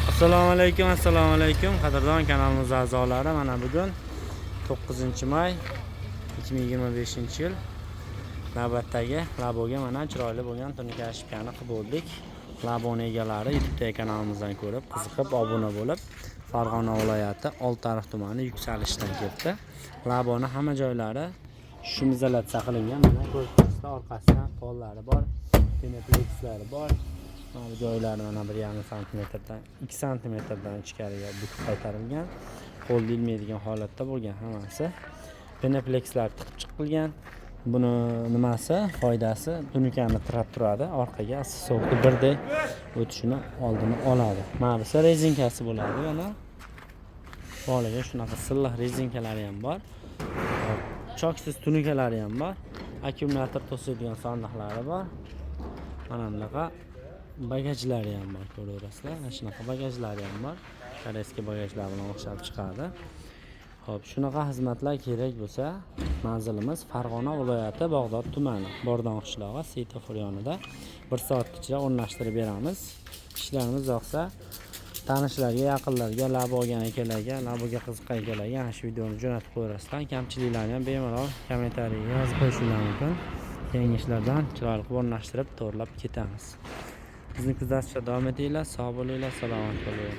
Assalomu alaykum, assalomu alaykum, qadrdon kanalimiz a'zolari. Mana bugun 9 may 2025 yil navbatdagi Laboga mana chiroyli bo'lgan tunuka обшивка ni qilib bo'ldik. Laboni egalari YouTube'dagi kanalimizdan ko'rib, qiziqib, obuna bo'lib, Farg'ona viloyati Oltiariq tumani Yuksalishdan kelibdi. Laboni hamma joylari шумоизоляция qilingan. Mana ko'rib turibsizlar, orqasidan pollari bor, peneplekslari bor. Mana bu joylari mana 1,5 santimetrdan, 2 santimetrdan ichkariga bukib qaytarilgan. Qo'lda ilmaydigan holatda bo'lgan hammasi. Peneplekslar tiqib chiqilgan. Buni nimasi foydasi? Tunukani tirab turadi, orqaga issiq sovuqni birdek o'tishini oldini oladi. Mana bu rezinkasi bo'ladi mana. Bolaga shunaqa silliq rezinkalari ham bor. Hop, choksiz tunukalari ham bor. Akkumulyator to'sadigan sandiqlari bor. Mana bunaqa bagajlari ham bor, ko'raverasizlar. Mana shunaqa bagajlari ham bor. Корейский bagajlar bilan o'xshab chiqadi. Xo'p, shunaqa xizmatlar kerak bo'lsa, manzilimiz Farg'ona viloyati Bag'dod tumani, Bordon qishlog'i, svetofor yonida. 1 soat ichida o'rnashtirib beramiz. Ishlarimiz yoqsa, tanishlarga, yaqinlarga, labo olgan akalarga, laboga qiziqqan akalarga ana shu videoni jo'natib qo'yaverasizlar. Kamchiliklarni ham bemalol kommentariyaga yozib qo'yishinglar mumkin. Keyingi ishlardan chiroyli qilib o'rnashtirib, to'g'rilab ketamiz. Bizni kuzatishda davom etinglar. Sog' bo'linglar, salomat bo'linglar.